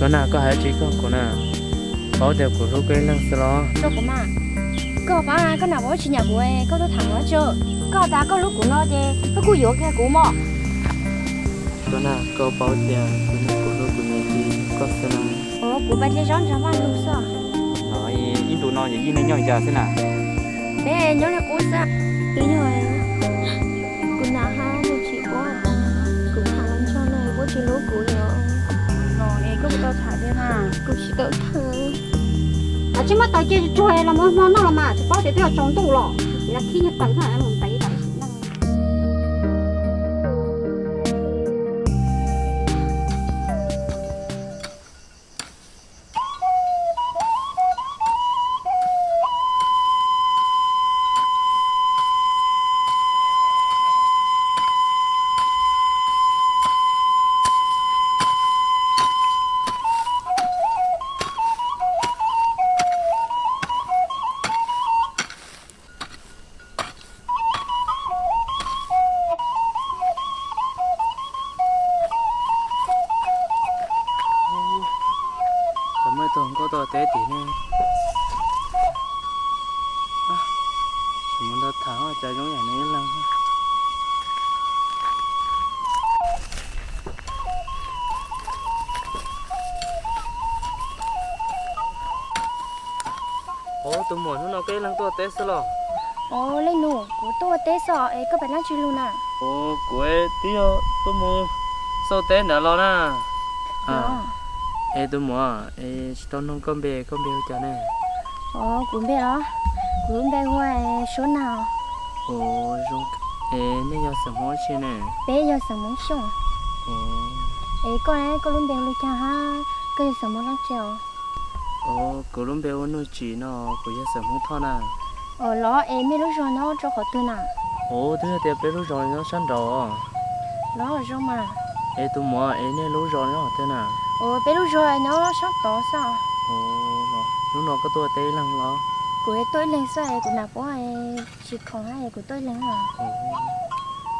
Suab na, koj hais tsis koj kuv na, paub tias kuv hlub koj ib leeg xwb los? Rau kuv mas, koj pab koj nam puas tsis nyiam kuv, koj tuaj tham kuv tso. Koj tas koj hlub kuv no ces koj kuj yuav kiag kuv mog. Suab na, koj paub tias kuv hlub kuv niam txiv koj xwb na. Ua kuv pais dle zaub ntsa vaj lug xwb. Ib ntus no yawm yij nej nyob cas xwb na? Peb nyob li qub xwb. Twb yog kuv nam hab nws tsis ua, kuv tham los ntsog nws puab tsis hlub kuv li os. No es koj puas tau tham thiab na? Kuv tsis tau tham. Tsis muab taws cia tsuag los mus hmo noj los mas tsis paub tias twb yuav tsaus ntuj los, cia li khib nyuag taws thiab mus ntaiv tam sim neej. Tau muaj ib tug nkauj tuaj teb tim ne. Tsis mus nrog tham cas zoo yam nws ib leeg. Ua tus muam, hnub no koj ib leeg tuaj ua teb xwb los? Ua, leej nus, kuv tuaj ua teb xwb es koj pem dlaab tsi lug na? Ua, kuv twb yog tuaj mus xauj teb ntawd los na. Es tus muam, es tsis tau nug koj npe, koj npe hu cas ne? Ua, kuv npe los? Kuv lub npe hu ua Suab Nag. Ua, zoo. Es nej yog xeem Hmoob dab tsi ne? Peb yog xeem Hmoob Xyooj. Es koj, koj lub npe hu li cas hab koj yog xeem Hmoob dlaab tsi os? Ua, kuv lub npe hu Nuj Tsim no, kuv yog xeem Hmoob Thoj na. Ua, los es mej lub zog nyob rau qhov twg na? Ua, twb yog tias peb lub zos nyob sab nraud. Los zoo mas. Es tus muam, es nej lub zos nyob qhov twg na? Ua, peb lub zos nyob sab tod xwb. Ua, hnub no koj tuaj teb ib leeg los? Kuv tuaj ib leeg xwb es kuv nam puab tsis khoom hab es kuv tuaj ib leeg.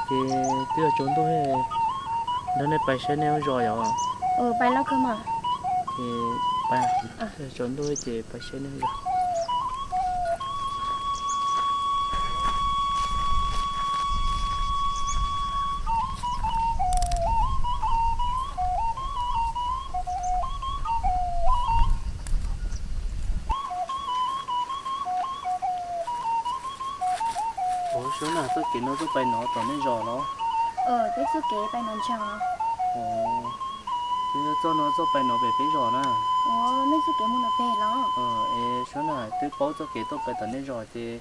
Ces twb yuav tsaus ntuj, nrog nej pais saib nej lub zos yom. Ua, pais los kawg mas. Ces pais, twb yuav tsaus ntuj ces pais saib nej lub zos. Ua, Suab Nag, txoj kev no txoj pais no tom nej zos los? Peb txoj kev pais no ntag. Ua, txoj no txoj pais no pem peb zos na. Ua, nej txoj kev mus no pem los? Es Suab Nag, twb paub txoj kev tuaj pais tom nej zos ces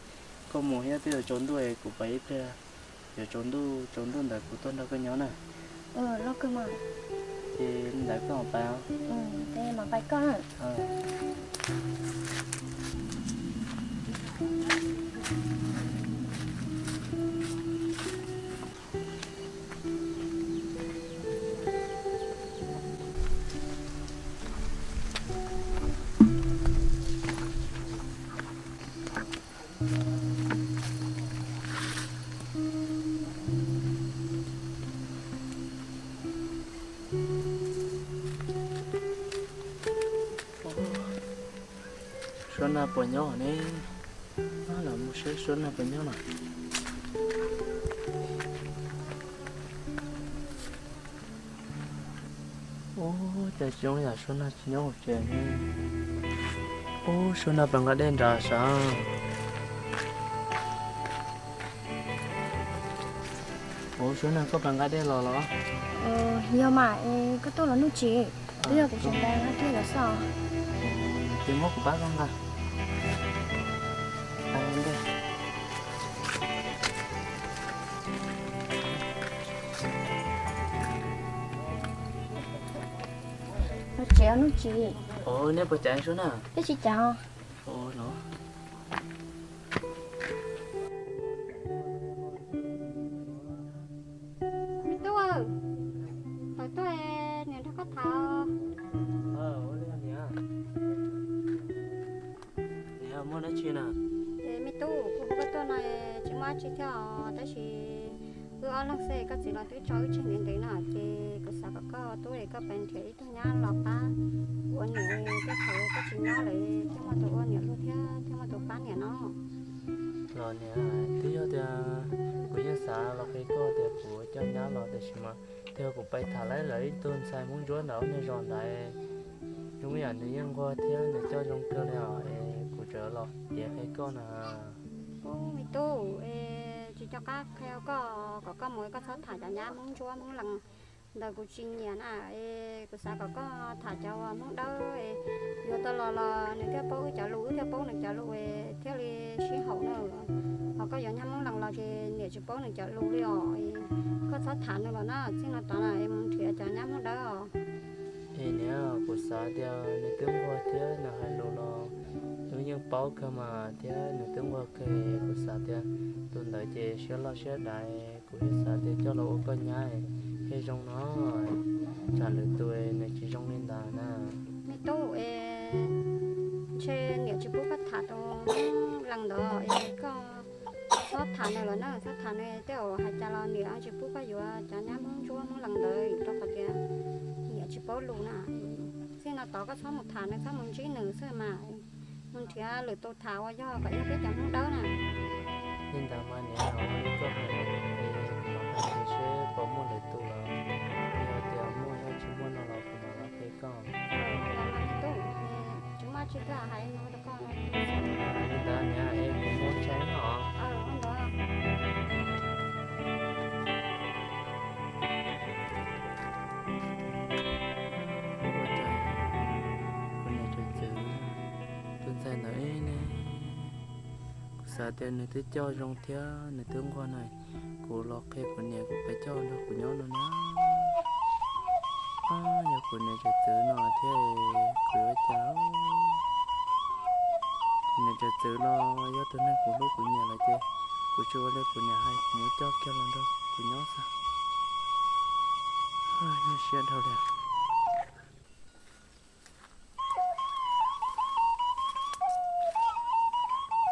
koj mus thiab, twb yuav tsaus ntuj es kuv pais ib pliag. Yuav tsaus ntuj, tsaus ntuj ntawd kuv tuaj nrog koj nyob na. Los kawg mas. Ces li ntawd koj mam pais. Ces mam pais koj na. Suab Nag puas nyob ne? Los mus saib Suab Nag puas nyob no. Ub, cas tsis zoo yam Suab Nag tsis nyob hauv tsev ne. Ub, Suab Nag pais nqa dej nrad sav. Ub, Suab Nag koj pais nqa dej los los? Yog mas, koj tuaj los Nuj Tsim? Twb yog kuv tseem pais nqa dej los xwb. Ces muab kuv pab koj nqa. Los tsev Nuj Tsim. Nej puas cav Suab Nag? Peb tsis cav. Me tub, thaum tuaj niam nrog koj tham. Niam, muaj dab tsi na? Me tub, kuv hu koj tuaj no tsis muaj dab tsi thiab os, tab sis wb ob leeg xwb, koj txiv los twb tso wb tseg ntev ntev no ces kuv xav kom koj tub es koj pais nrhiav ib tug nyab los pab nyab lawm, thiaj muaj tus ua niam luag thiab thiaj muaj tus pab niam no. Los niam, twb yog tias kuv yeej xav los qhia koj tias kuv coj nyab los, tiam sis mas twb yog kuv pais tham lawv ib tug ntxhais Hmoob Ntsuab ntawm nej zos ntawd, zoo ib yam nws yeej nquag thiab nws coj zoo kawg li os, es kuv tseem los piav qhia koj na. Ub, me tub, es tsis nco qab qhia koj, kom koj mus koj txhob tham cov nyab Hmoob Ntsuab Hmoob Lees ntawd, kuv tsis nyiam na. Es kuv xav kom koj tham cov uas Hmoob Dawb, es yuav tau los los nws thiaj paub wb cov lus, wb thiaj paub nws cov lus, es thiaj li sib haum na. Ho koj yuav nyab Hmoob Lees los ces niam tsis paub nws cov lus li os. Koj txhob tham nws los na, txij no tod na es mus nrhiav cov nyab Hmoob Dawb os. Es niam, kuv xav tias nws twb nquag thiab nws hais lus los wb yeej paub kawg mas, thiab nws twb nquag kawg, kuv xav tias tus ntawd ces siab loj siab dav, kuv thiaj xav tias coj los ua koj nyab thiaj zoo no. Tsam lwm tus nws tsis zoo li ntawd na. Me tub, es ntshe niam tsis pub koj tham tus Hmoob Lees ntawd, es koj txhob tham nws los na, txhob tham nws, tej zaum hais cas los niam tsis pub koj yuav cov nyab Hmoob Ntsuab Hmoob Lees ntawd, rau qhov tias niam tsis paub lus na. Txij no tod koj txhob mus tham nws, txhob mus ntsib nws xwb mas, mus nrhiav lwm tus tham uas yog kom yog peb cov Hmoob Dawb na. Li ntawd mas niam, koj hais li ces seb puas muaj lwm tus los, yog tias muaj, yog tsis muaj no los kuv mam los qhia koj. Tsis muaj tsis tau hais no rau koj. Li ntawd niam, es kuv mus tsev os. Ua cas kuv niam tseem txwv tus ntxhais ntawd ne? Kuv xav tias nws twb coj zoo thiab nws twb nquag no, kuv los qhia kuv niam kuv pab coj nrog kuv nyob no na. Yog kuv niam tseem txwv no thiab kuv yuav ua cas? Kuv niam tseem txwv los yog tus neeg kuv hlub kuv nyiam lawm ces kuv tsis ua li kuv niam hais, kuv muab coj kiag los nrog kuv nyob xwb. Nyuaj siab dhau li.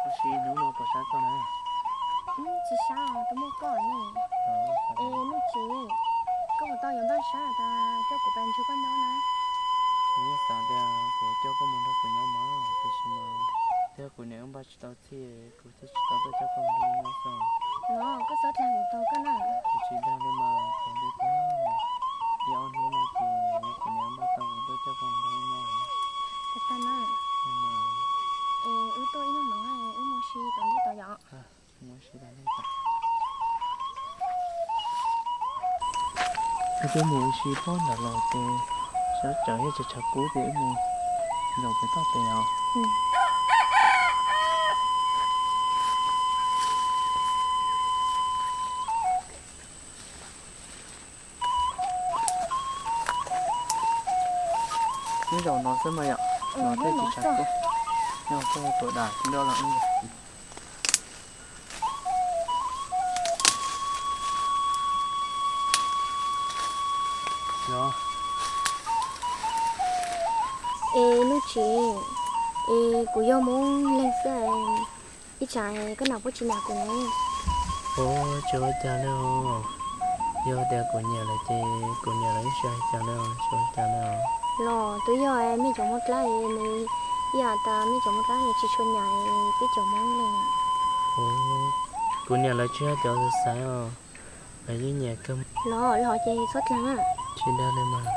Ua si hnub no puas sab koj na? Tsis sab os, twb muaj koj ne. Es Nuj Tsis, koj puas tau yuav npaj sab tas coj kuv pais nrog koj nyob na? Kuv yeej xav tias kuv coj koj mus nrog kuv nyob mas, tiam sis mas thiab kuv niam npaj tsis tau txhij, kuv thiaj tsis tau tuaj coj koj mus nrog nyob xwb. Los koj txhob dag kuv tau koj na. Kuv tsis dag li mas, kuv li tiag, ib ob hnub no ces kuv niam npaj tau kuv tuaj coj koj mus nrog nyob. Tag tag na. Es wb tuaj ib hnub no wb mus si tom ntej tod yom. Wb twb mus ua si pob ntawd los ces sab tsawv thiab tshav kub ces wb mus zaum pem toj pem os. Ib zaum no xwb mas yom, no thiaj tsis tshav kub, nyob koj tuam dam nroj los ib zaug. Es Nuj Tsis, es kuv yog Hmoob Leeg xwb, ib tsam koj nam puab tsis nyiam kuv ne? Ua tsis ua cas li os, yog tias kuv nyiam lawm ces kuv nyiam lawm ib tsis hais cas li os, tsis ua cas li os. Los twb yog mej cov Hmoob Dlab, nws ib yam tas mej cov Hmoob Dlab nws tsis tshua nyiam peb cov Hmoob Leeg. Kuv nyiam lawv tsis yog cov xaiv os, lawv yeej nyiam kawg. Los los ces txhob dlaag na. Tsis dag li mas.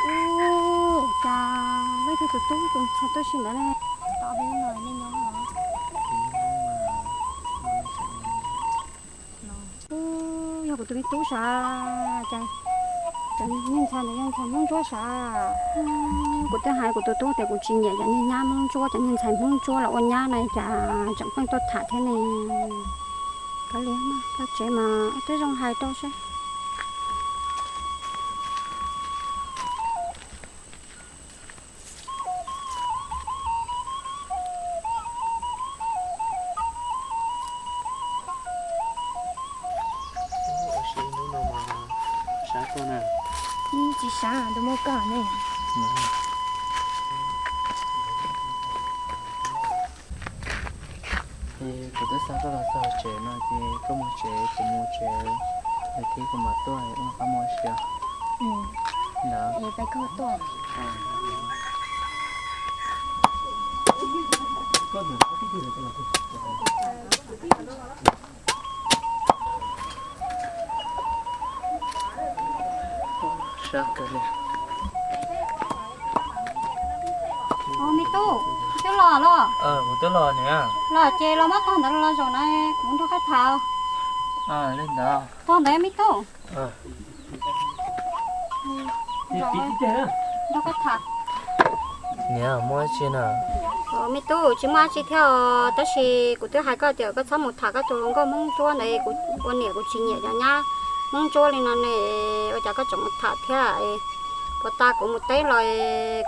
Ub, cas leej twg tus tub tus ntxhais tuaj si ntawd ne? Tom peb no nej nyob los? Ub, yog kuv tus me tub sav, cas cov niag ntxhais ntawd yog ntxhais Hmoob Ntsuab sav. Kuv twb hais kuv tus tub tias kuv tsis nyiam cov niag nyab Hmoob Ntsuab, cov niag ntxhais Hmoob Ntsuab los ua nyab na, cas tseem pheej tuaj tham thiab ne. Kav liam, kav tsev mas twb zoo hais rau seb. Ua si hnub no mas sab koj na. Tsis sab, tus muaj koj ne. Ces kuv twb xa koj los txog tsev no ces koj mus tsev, kuv mus tsev. Nws tib kuv mam tuaj ua qab muab siav. Ntawd. Sab kawg li. Me tub, twb los los? Kuv twb los niam. Los ces los muab tog ntawd los zaum na, kuv nrog koj tham. Li ntawd. Tog ntawd me tub. Nrog koj tham. Niam, muaj dab tsi na? Me tub, tsis muaj dab tsi thiab os, tab sis kuv twb hais koj tias koj txhob mus tham koj tus hluas nkauj Hmoob Ntsuab ntawd, kuv ua niam kuv tsis nyiam cov nyab Hmoob Ntsuab li no ne, ua cas koj tseem mus tham thiab? Puas tas kuv mus teb los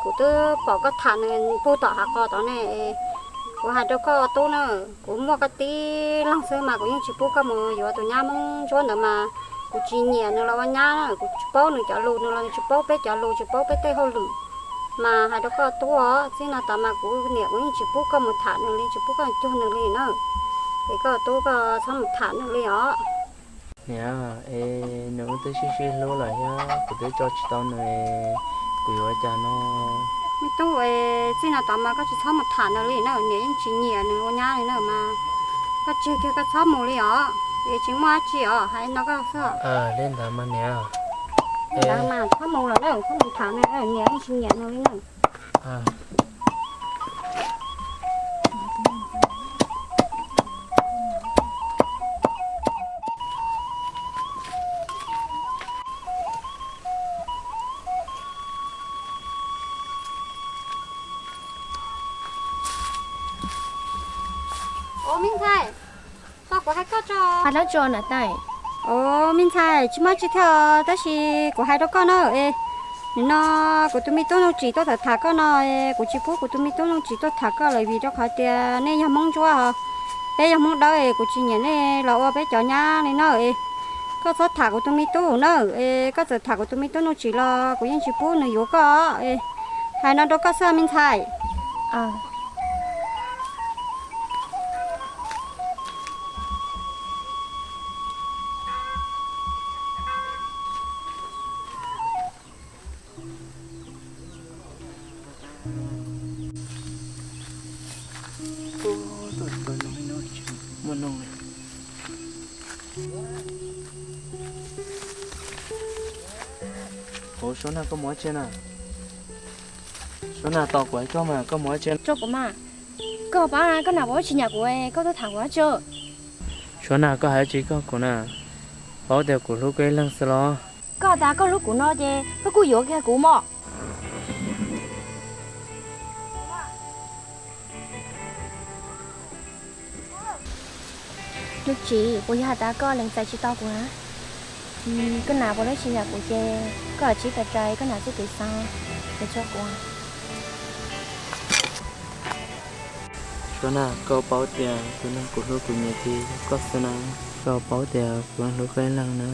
kuv twb pom koj tham nws puag tom hav qos tod ne. Kuv hais rau koj tub na, kuv muaj koj tib leeg xwb mas kuv yeej tsis pub koj mus yuav tus nyab Hmoob Ntsuab ntawd mas kuv tsis nyiam nws los ua nyab, kuv tsis paub nws cov lus, nws los nws tsis paub peb cov lus, tsis paub peb tej hauj lwm. Mas hais rau koj tub os, txij no tas mas kuv niam kuv yeej tsis pub koj mus tham nws li, tsis pub koj cuag nws li na. Es koj tub koj txhob mus tham nws li os. Niam, es nws wb twb sib sib hlub lawm thiab kuv twb tso tsis tau nws, kuv yuav ua cas no? Me tub, es txij no tod mas koj tsis txhob mus tham nws li na, niam yeej tsis nyiam nws ua nyab li na mas. Koj tseg kiag koj txhob mus li os, es tsis muaj dab tsi os, hais no koj xwb. Li ntawd mas niam. Li ntawd mas txhob mus lawm na, txhob mus tham nws, niam yeej tsis nyiam nws li na. Ua me ntxhais, tau kuv hais koj tso. Hais dab tsi na tais? Ua me ntxhais, tsis muaj dab tsi thiab os, tab sis kuv hais rau koj na, es nim no kuv tus me tub Nuj Tsim tuaj tham tham koj no, es kuv tsis pub kuv tus me tub Nuj Tsim tuaj tham koj lawm vim rau qhov tias nej yog Hmoob Ntsuab os, peb yog Hmoob Dawb, es kuv tsis nyiam nej los ua peb cov nyab li na. Es koj txhob tham kuv tus me tub na, es koj txawm tham kuv tus me tub Nuj Tsim los kuv yeej tsis pub nws yuav koj. Es hais no rau koj xwb me ntxhais. Ua, Suab na, koj mus ua tsi na? Suab na, tos kuv hais koj mas, koj mus ua tsi? Tso kuv mas. Koj paub koj nam puas tsis nyiam kuv, koj tuaj tham kuv ua tsi? Suab na, koj hais tsi koj kuv na? Paub tias kuv hlub koj ib leeg xwb los? Koj tas koj hlub kuv no ces koj kuj yuav kiag kuv mog. Nuj Tsim, puas yog has tas koj lees txais tsis tau kuv na? Koj nam puas tsis nyiam kuv ces koj lam tsib tawm rais koj nam txuj kev xav es tso kuv. Suab na, koj paub tias tus neeg kuv hlub kuv nyiam ces yog koj xwb na. Koj paub tias kuv hlub koj ib leeg na.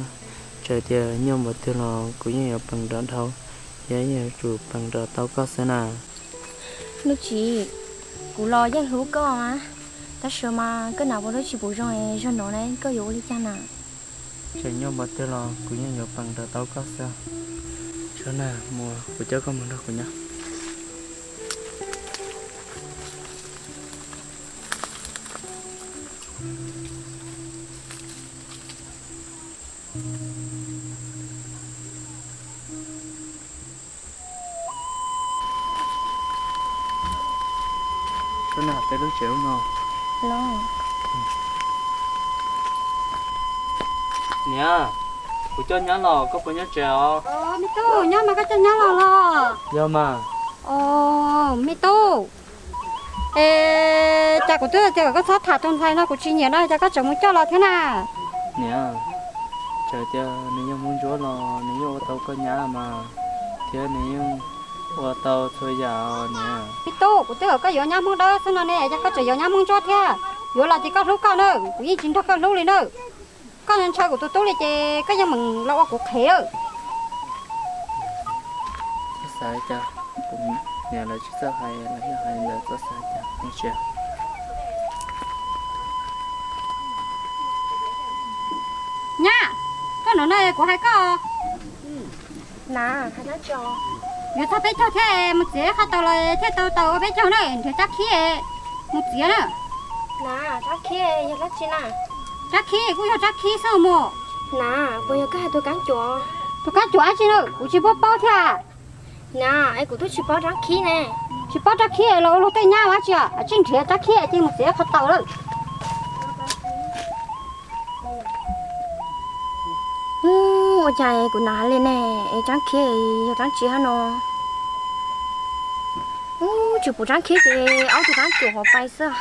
Txawm tias nyuaj npaum twg los kuv yeej yuav peem nrog dhau, yog yeej yuav tsum peem nrog tau koj xwb na. Nuj Tsim, kuv los yeej hlub koj mas, tab sis mas koj nam puas tsis pum zoo, zaum no na koj yuav ua li cas na? Txawm nyuaj npaum twg los kuv yeej yuav peem nrog tau koj xwb. Suab na, mus, kuv coj koj mus nrog kuv nyob. Suab na, peb lub tsev ub no. Niam, kuv coj nyab los, koj puas nyob tsev os? Me tub, nyob mas koj coj nyab los los? Yog mas. Me tub, es cas kuv twb hais tias kom koj txhob tham tus ntxhais no, kuv tsis nyiam no, cas koj tseem mus coj los thiab na? Niam, txawm tias nws yog Hmoob Ntsuab los nws yeej ua tau koj nyab mas, thiab nws yeej ua tau txhua yam niam. Me tub, kuv twb kom koj yuav nyab Hmoob Dawb xwb no ne, cas koj tseem yuav nyab Hmoob Ntsuab thiab? Yuav los ces koj hlub koj na, kuv yeej tsis nrog koj hlub li na. Koj ntshaw kuv tus tub li ces koj yeej meem los ua kuv qhev. Txhob xav li cas, kuv niam lawv tsis txawj hais, lawv yeej hais li ntawd, txhob xav li cas, yeej tsis. Nyab, koj No na kuv hais koj, na, yuav txog peb caug thiab mus txiav qhov taus los thiaj tau taus ua peb caug na, nrhiav rab khib mus txiav na. Na, rab khib yog dab tsi na? Rab khib kuj yog rab khib xwb mas. Na, puas yog koj hais tus kab cuam? Tus kab cuam dab tsi na, kuv tsis paub paub thiab. Na, es kuv twb tsis paub rab khib ne. Tsis paub rab khib los ua luag tej nyab ua dab tsi, tsij nrhiav rab khib ces mus txiav qhov taus lawm. Ua cas kuv hnav li ne, es rab khib yog rab tsi hab no? Ub, tsis pum rab khib ces ob tug kab cuam hov pais xwb.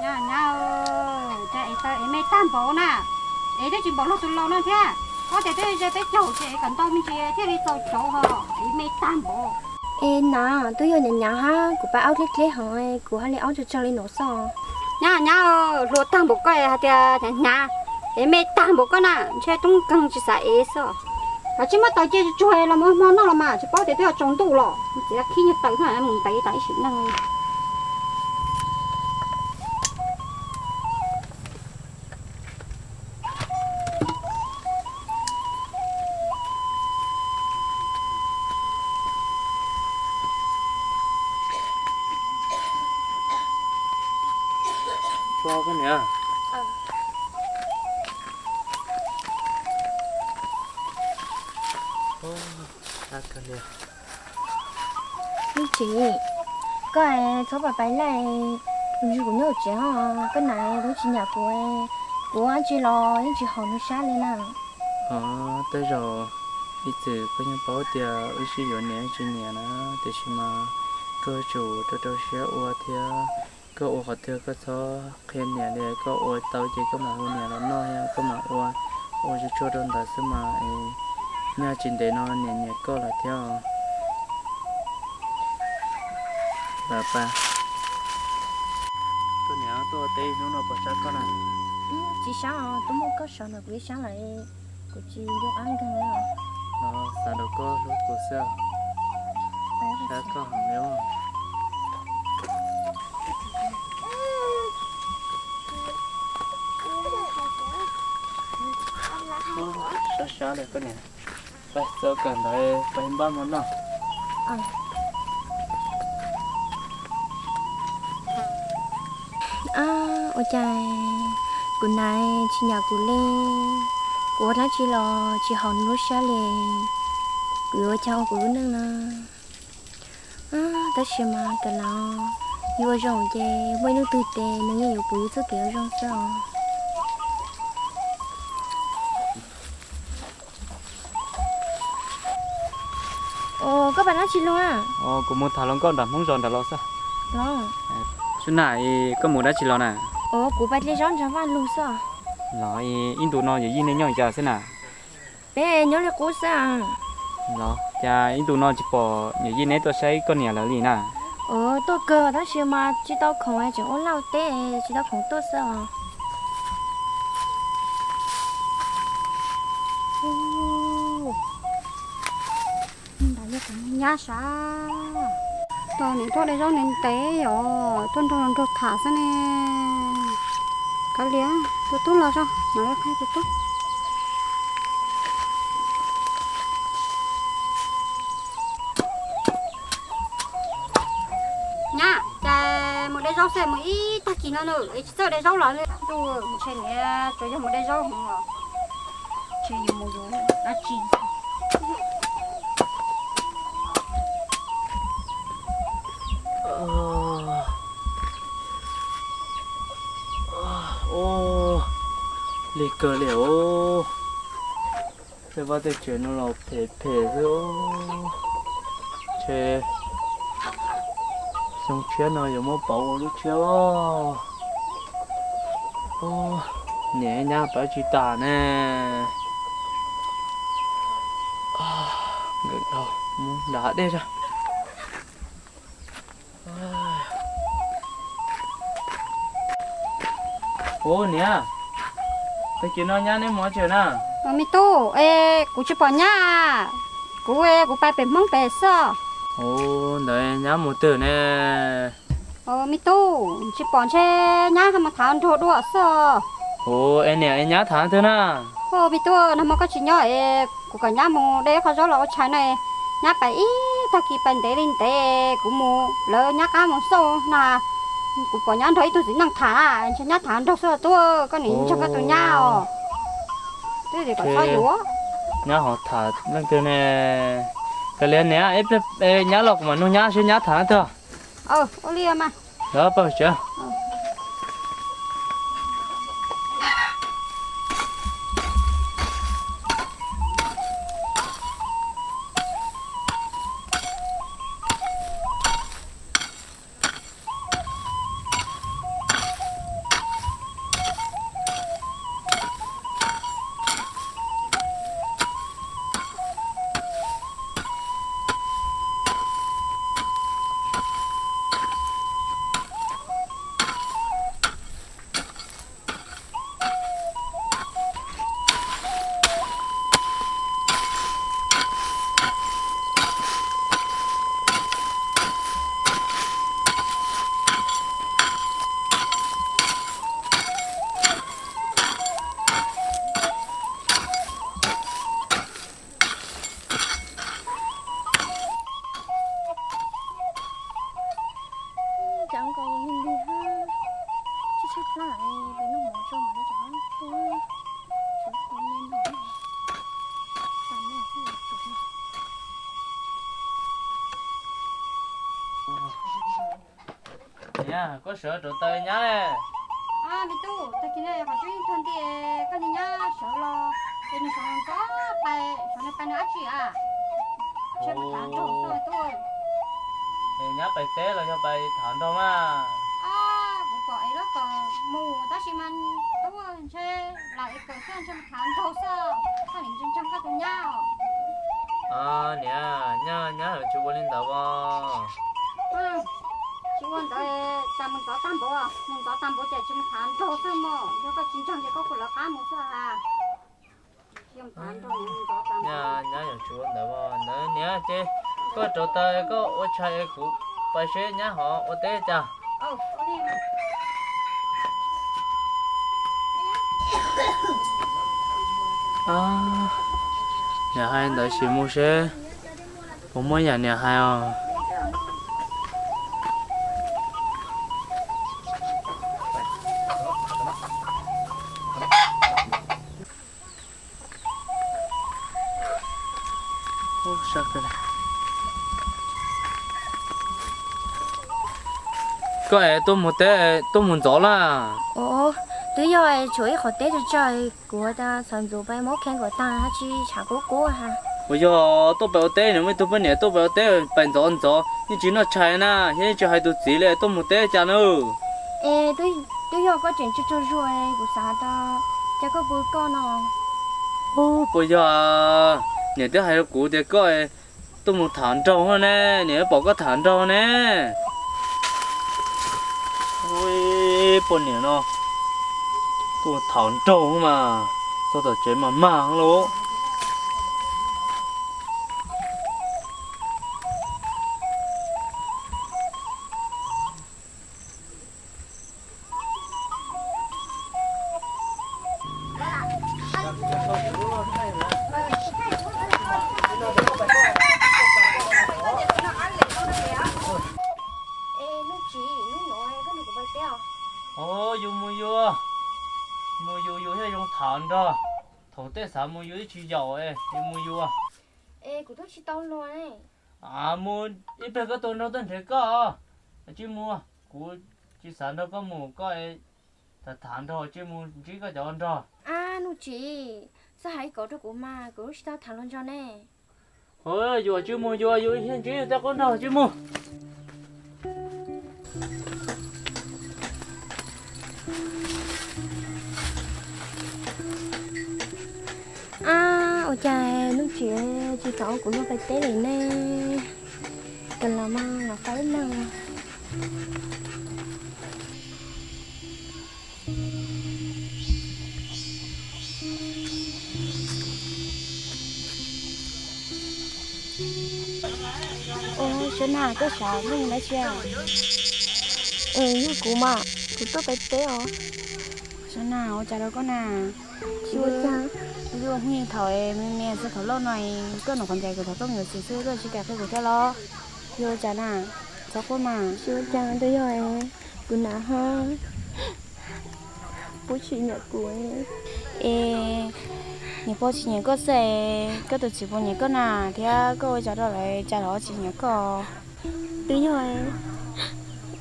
Nyab, nyab, cas es tau es me tag npaum na, es twb tsis npaum luag tus laus no thiab. Ob tias twb ze peb caug ces kom ntau me ntsis thiaj li txaus cauv ho, es me tag npaum. Es na, twb yog hnyav hnyav hab kuv pab aub dleb dleb hov, kuv haj li aub tsawg tsawg li no xwb. Nyab, nyab, hluas tag npaum koj hais tias hnyav hnyav, es me tag npaum koj na, ntshe tub nkeeg tsis xav ev xwb. Koj tsis muab taws cia tsuag tsuag los mus hmo noj los mas tsis paub tias twb yuav tsaus ntuj los, txiav khib nyuag taws mus ntev tas ib sim neej. Tso koj niam. Leej txiv, koj txhob pais pais laj, kuv nyob hauv tsev os, koj nam tub tsis nyiam kuv, kuv ua dab tsi los yeej tsis haum nws sab li na. Tej zaum ib txwm koj yeej paub tias wb sib yuav niam tsis niam na, tiam sis mas koj yuav tsum rau rau siab ua thiab. Koj ua qhov twg koj txhob qhia niam li, koj ua tau ces koj mam hu niam los noj thiab koj mam ua, ua tsuag tsuag rau ntawd xwb mas es nyaj tsis ntev no niam nyiam koj lawm thiab. Tuaj niam, tuaj teb hnub no puas sab koj na? Tsis sab os, twb muaj koj saum no kuv yeej sab lawm, kuv tsis nco qab nkeeg li os. Xav rau koj hlub kuv xwb. Sab koj heev li os. Sab sab li koj niam. Peb txog kawm ntawv peb npaj mus noj. Ua cas kuv nam tsis nyiam kuv li, kuv ua dab tsi los tsis haum nws lub siab li, kuv yuav ua cas ua kuv lub neej no. Tab sis mas kawm los yus ua zoo ces muaj ib hnub twg ces nws yeej yuav pum yus txoj kev ua zoo xwb os. Koj pais dab tsi los? Kuv mus tham hluas nkauj nram Hmoob zos nram los xwb. Los, koj mus dab tsi los na? Kuv pais dlej zaub nram Vaj Lug xwb. Los, ib ntus no yawm yij neb nyob li cas xwb na? Peb nyob li qub xwb. Los, cas ib ntus no tsis pom yawm yij neb tuaj saib koj niam lawv li na? Tuaj kawg tab sis mas tsis tau khoom, tseem ua lauj teb tsis tau khoom tuaj xwb os. Nyab sav, tau niam tuaj de zaub ntev ntev os, tuaj nrog nraug tham xwb ne. Kav liam, tus tub los tso, mam li qhia tus tub. Nyab, cas mus de zaub xwb mus ib tag kis no na es tsis txawj de zaub los li. Ntshe niam tsuas yog mus de zaub hov, ntshe yus mus yus dab tsi. Lig kawg li os. Tej vaj tej tsev no los phem phem xwb. Ntshe xyoo tshiab no yuav muab pauv ua lub tshiab os. Niam nyab pab tsis tas ne. Nkawm dhau mus nram hav dej tso. Ub niam, tag kis no nyab neb mus tsev na? Me tub, es kuv tsis pom nyab, kuv, kuv pais pem Hmoob pem xwb. Ua ntawd nyab mus twg ne? Me tub, tsis pom ntshe nyab mus tham nraug dua xwb. Ua, es niam es nyab tham twg na? Ua me tub, nag hmo koj tsis nyob es kuv kom nyab mus de qho zaub los ua tshais na. Nyab pais ib tag kis pais ntev li ntev, kuv mus lawv nyab qab mus xauj na, kuv pom nyab nrog ib tug txiv neej tham, ntshe nyab tham nraug xwb tub, koj nim ntseeg koj tus nyab os. Twb kom txhob yuav. Nyab ho tham leej twg ne? Kav liam niam, nyab los kuv mam nug nyab seb nyab tham leej twg. Ua li mas. Los pab tsev. Cov nkaus lig lig hab, tsheb tsheb plab, peb noj mov tso mas noj tso hab tuaj. Tsuav qhov me no, tas noj hwj tsuav. Niam, koj sawv rauv taws nyab ne. Me tub, tag kis no qhov twb ib tug nti, koj niag nyab sawv los ces nws sawv ntxov pais, sawv no pais nws dab tsi a? Tsheb mus tham nraug xwb tub. Es nyab pais teb los yog pais tham nraug na? Kuv pom es lub kawm mus tab sis mas tub ntshe lam es kawm xwb ntshe mus tham nraug xwb, koj nim ntseeg ntseeg koj tus nyab os. Niam, nyab, nyab yuav tsis ua li ntawd os. Tsis ua ntawd, cas mus ntxov tag npaum, mus ntxov tag npaum ces tsis mus tham nraug xwb mog, yog koj tsis ntseeg ces koj kuj lawv qab mus xwb a. Nyab, nyab yuav tsis ua ntawd os, ntawd niam ces koj rauv taws koj ua tshais es kuv pais seb nyab ho ua teb cas. Niam hais ntawd sim mus seb puas muaj yam niam hais os. Koj es tuaj mus teb, tuaj mus ntxov lawm? Twb yog tshuav ib qhov teb tsawg tsawg, kuv ua tas xav ntxuav pais muab kheev kom tag, tsis tshav kub kub ha. Puas yog tuaj pais ua teb no, muaj ib tug poj niam tuaj pais ua teb pais ntxov ntxov, yeej tsis noj tshais na, yeej tsis hais tus txiv li, tuaj mus teb cas na? Es twb yog koj tseem tsaug tsaug zog, kuv xav tas cas koj pw koj no. Puas yog niam twb hais rau kuv tias koj tuaj mus tham nraug ne, niam pom koj tham nraug ne. Ua, poj niam no tuaj tham nraug mas txog tom tsev mas mag lauj. Ua, yus mus yus, mus yus yus thiaj zoo tham nraug. Thaum tej xav mus yus ib tsis yaum, yus mus yus. Mus ib pliag koj tua nraug tuaj nrhiav koj. Tsis mus, kuv tsis xav nrog koj mus, koj tham tham nraug, tsis mus ntsib koj cov nraug. Ab Nuj Tsim, txhob hais ib kom rau kuv mas, kuv tsis tau tham hluas nraug ne. Yus tsis mus yus, yus thiaj ntsib yus tej qub nraug, tsis mus. Ab, ua cas Nuj Tsim tsis kam ua kuv luag pais teb li ne? Kawg los mas los pab ib leeg. Ua, Xab Nas, koj xav muaj dab tsi? Yog kuv mas, kuv tuaj pem teb os. Xab Nas, ua cas rau koj na? Tsis ua cas. Wb ua phooj ywg thaum me me xwb, thaum loj no koj nov qhov ncaim kuv thaum poj niam xwb, koj tsis kam qhia kuv thiab los? Yog ua cas na? Txhob quaj mas. Tsis ua cas, twb yog kuv nav hab, puab tsis nyiam kuv. Es niam pog tsis nyiam koj xwb, koj tus txiv puas nyiam koj na? Thiab koj ua cas rau lawv cas lawv tsis nyiam koj? Twb yog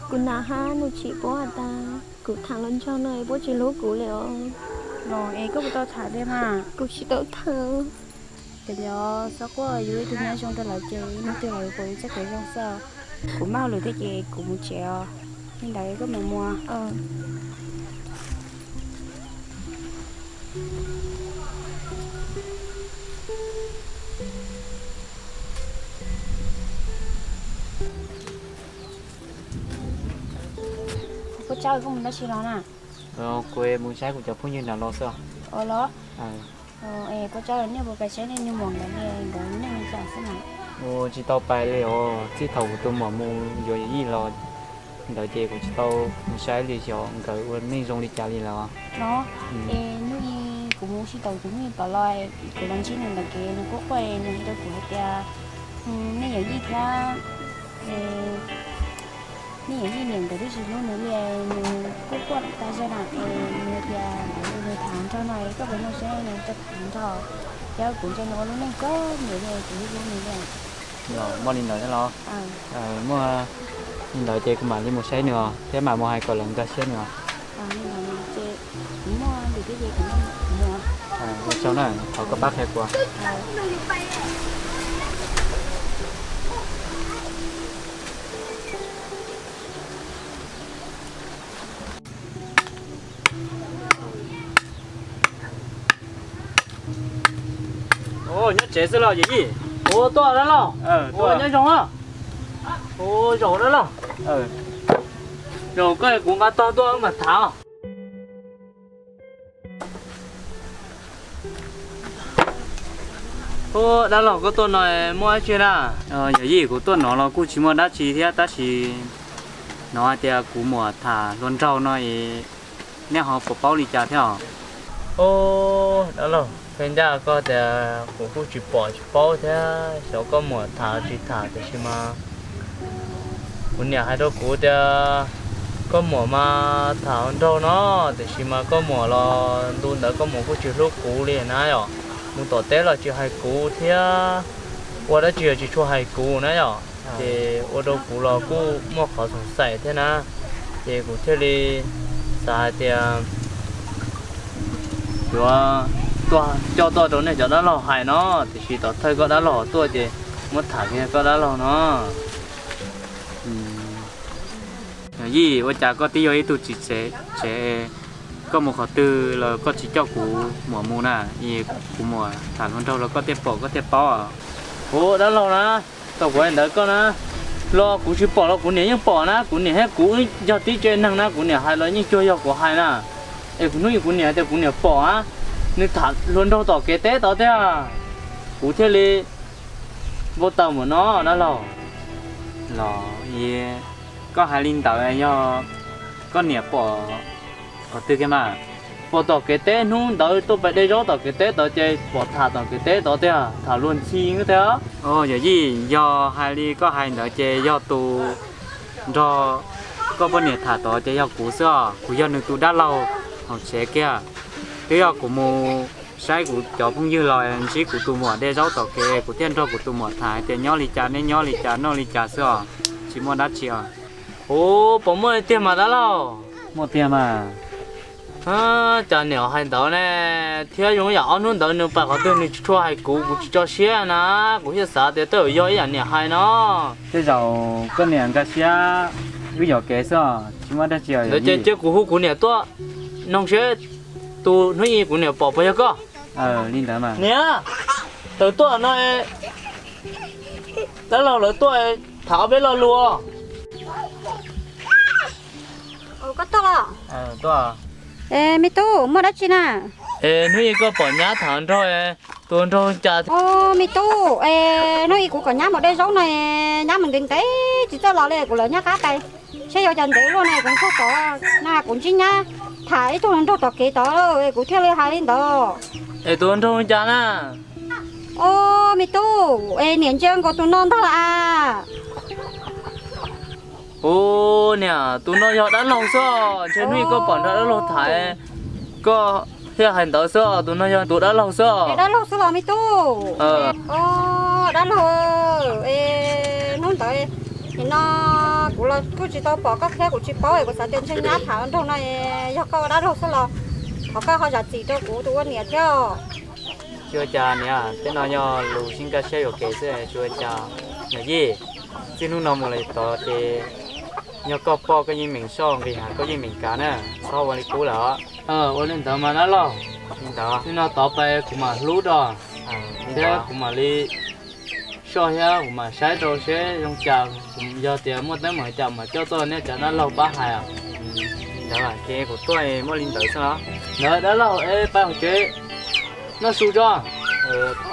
kuv nav hab, nws tsis pub has tas kuv tham hluas nraug no es puab tsis hlub kuv li os. Los es koj puas tau tham thiab mas? Kuv tsis tau tham. Ces yog txhob quaj, yus ib tug nyob zoo rau lawv ces ib hnub twg lawv puas yuav txoj kev zoo xwb. Kuv maj hauj lwm thiab ces kuv mus tsev os. Li ntawd koj mam mus. Puab Tsab, koj mus dab tsi los na? Kuv mus saib kuv cov phooj ywg nram los xwb. Ua los? Es Puab Tsab, nej puas pais saib nej nyuag muam nkawd li, nkawd neej li cas xwb na? Kuv tsis tau pais li os, txij thaum kuv tus muam mus yuav yawm yij los ntawd ces kuv tsis tau mus saib li xyov nkawd ua neej zoo li cas li lawm. No, es hnub i kuv mus sib tau tus hnub i tom los, kuv los ntsib nws ntawm kev nws quaj quaj nws hais rau kuv hais tias nej yawm yij thiab nej yawm yij niam nkawd twb tsis hlub nws li, nws quaj quaj tas zog na, es nws tias nws tham nrog no, koj puas nrog saib nws rau tham nrog, thiab kuv ntsia nws ua lub neej kawg nkaus li kuv hlub hlub nws li. Los muaj li ntawd thiab los? Muaj li ntawd ces kuv mam li mus saib nws os, thiab mam mus hais kom lawv nkag siab nws os. Ua tsaug na, thov koj pab qhia kuv. Nyob tsev xwb los yawm yij? Ua tuaj dab laug. Ua nyob zoo. Ua zaum dab laug. Zaum koj kuv nqa tog tuaj mam tham. Ua dab laug, koj tuaj no muaj dab tsi na? Yawm yij, kuv tuaj no los kuj tsis muaj dab tsi thiab, tab sis hnov hais tias kuv muam tham hluas nraug no es nej ho puas paub li cas thiab os? Ua dab laug, pheej ncaj koj tias kuv kuj tsis pom tsis paub thiab xyov koj muam tham tsis tham, tiam sis mas kuv niam hais rau kuv tias koj muam mas tham hluas nraug no, tiam sis mas koj muam los ntu ntawd koj muam kuj tsis hlub kuv li na yom. Mus tom teb los tsis hais kuv thiab, ua dab tsi los tsis tshua hais kuv na yom. Ces ua rau kuv los kuj muaj qhov xoom xaim thiab na, ces kuv thiaj li xav hais tias yuav tuaj coj tuaj rau nej cov dab laug hais no, tiam sis tom thawj koj dab laug tuaj ces muab tham kiag koj dab laug no. Yawm yij, ua cas koj twb yog ib tug txiv tsev, koj mus qhov twg los koj tsis coj kuv muam mus na, es kuv muam tham hluas nraug los koj thiaj pom koj thiaj paub. Ua dab laug na, tau kuv hais ntawd koj na, los kuv tsis pom los kuv niam yeej pom na, kuv niam thiab kuv wb yog tib tsev neeg na, kuv niam hais los yeej cuag yog kuv hais na. Es kuv hnub i kuv niam tias kuv niam pom na, nws tham hluas nraug tom kev teb tod thiab, kuv thiaj li npau taws mus no dab laug. Los koj hais li ntawd yog koj niam pom qhov twg kiag mas? Pom tom kev teb, hnub ntawd tuaj pem de zaub tom kev teb tod ces pom tham tom kev teb tod tiag, tham luag ntxhi thiab. Yawm yij, yog hais li koj hais ntawd ces yog tus nrog koj poj niam tham tod ces yog kuv xwb os, kuv yog nws tus dab laug hauv tsev kiag. Twb yog kuv mus saib kuv cov phooj ywg los ntsib kuv tus muam de zaub tom kev, kuv thiaj nrog kuv tus muam tham hais tias nyob li cas, neb nyob li cas, noj li cas xwb os, tsis muaj dab tsi os. Ua, puas muaj tiag mas dab laug? Muaj tiag mas. Cas niam hais ntawd ne, thiab zoo yam ob hnub ntawd nws pais qhov twg nws tsis tshua hais kuv, kuv tsis tso siab na, kuv thiaj xav tias tej zaum yog ib yam niam hais no. Tej zaum koj niam nkag siab wb yuam kev xwb os, tsis muaj dab tsi os. Ntawd ces cia kuv hu kuv niam tuaj noog seb tus hnub i kuv niam pom puas yog koj. Li ntawd mas. Niam, tawm tuaj no, dab laug lawv tuaj tham ob peb lo lus. Me tub, muaj dab tsi na? Es hnub i koj pom nyab tham nraug, Tus nraug cas? Au, me tub, es hnub ib kuv kom nyab mus de zaub no, nyab mus ntev ntev tsis txawj los li, kuv lawv nyab qab tais, saib yog cas ntev luaj na, kuv nrog tod na, kuv ntsib nyab tham ib tug nraug tom kev tod, kuv thiaj li hais li ntawd. Es tus nraug cas na? Au, me tub, es niam ntsia nkaus tus no ntag las. Ua niam, tus no yog dab laug xwb, ntshe hnub ib koj pom nrog dab laug tham, koj thiaj hais ntawd xwb, tus no yog tus dab laug xwb. Dab laug xwb los me tub? Au, dab laug, es hnub ntawd nim no kuv los kuj tsis tau pom koj thiab kuv tsis paub, kuv xav tias ntshe nyab tham nraug no, yog koj ua dab laug xwb los thov koj ho zam txim rau kuv tus ua niam thiab. Tsis ua cas niam, tej no yog lus sib nkag siab yuam kev xwb, tsis ua cas. Niam Yij, txij hnub no mus lawm tod ces yog koj poj koj yeej meem soj nqis hav koj yeej meem kav na, txhob ua li qub lawm. Ua li ntawd mas dab laug. Li ntawd, txij no tod pais kuv mam hlub rau, thiab kuv mam li soj thiab kuv mam saib rau seb zoo cas, yog tias muaj teeb meem cas mam coj tuaj nej cov dab laug pab hais. Li ntawd ces kuv tuaj muaj li ntawd xwb os. Ntawd dab laug es pais hauv tsev noj su tso.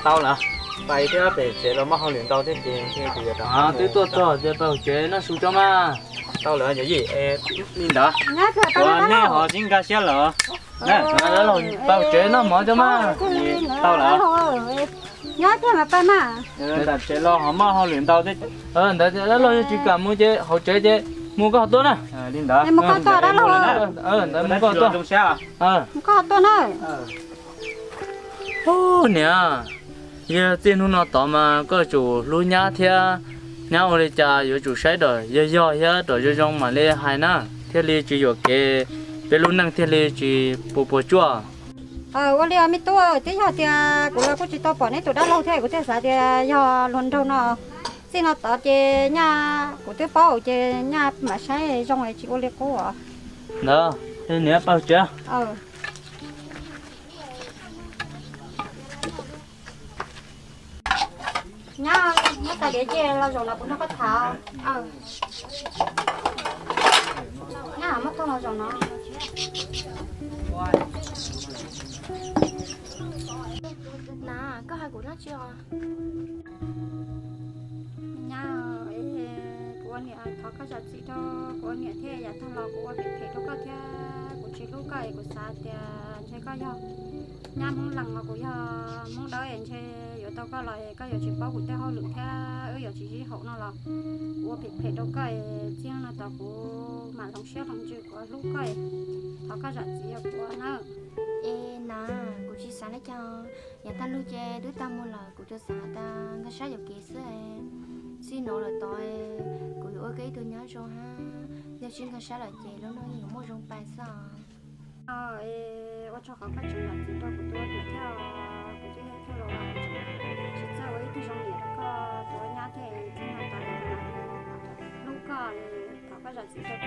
Tau lawm, pais thiab pem tsev los muaj hauj lwm ntau thiab ces twb tuaj txog tias pais hauv tsev noj su tso mas. Tau lawm Yawm Yij, li ntawd ua nej ho sib nkag siab lawm. Dab laug, pais hauv tsev noj mov tso mas. Tau lawm. Nyob tiag mas pais mas. Tam tsev los ho muaj hauj lwm ntau thiab. Ntawd dab laug yog tsis kam mus ces hauv tsev ces mus koj ho tuaj na. Li ntawd, mus koj tuaj dab laug. Ntawd mus koj tuaj. Mus koj ho tuaj na. Niam, yog txij hnub no tod mas koj yuav tsum hlub nyab thiab, nyab ua li cas yuav tsum saib rau yog yog thiab rau zoo zoo mam li hais na, thiaj li tsis yuam kev, peb lub neej thiaj li tsis puas puas tsuaj. Ua li os me tub, twb yog tias kuv los kuj tsis tau pom neb tus dab laug thiab kuv thiaj xav tias yog luag nraug no. Txij no tod ces nyaj kuv twb paub ces nyaj mam saib zoo tsis ua li qub os. Ntawd, niam pais tsev. Nyab, nyab tais diav ces los zaum no kuv nrog koj tham. Nyab muab thauj los zaum no. Na, koj hais kuv dab tsi os? Nyab, kuv ua niam thov koj zam txim rau kuv ua niam thiab, yav tag los kuv ua phem phem rau koj thiab kuv tsis hlub koj es kuv xav tias ntshe koj yog nyab Hmoob Lees los kuv yog Hmoob Dawb es ntshe yuav tau koj los es koj yuav tsis paub kuv tej hauj lwm thiab wb yuav tsis sib haum no los kuv ua phem phem rau koj es txij no tod kuv mam hloov siab hloov ntsws kuv hlub koj es thov koj zam txim rau kuv na. Es na, kuv tsis xav li cas, yav tag los ces twb tag mus lawm, kuv tsuas xav tas nkag siab yuam kev xwb. Txij no lawm tod kuv yuav ua koj ib tug nyab zoo hab, yog tsis nkag siab lawm ces lub neej yuav muaj zoo pais xwb os. Ua tsaug qhov koj tseem zam txim rau kuv tus ua niam thiab, kuv twb yog ib tug laus lawm, tsis txawj ua ib tug zoo niam rau koj tus ua nyab thiab, txij no tod hlub koj, thov koj zam txim rau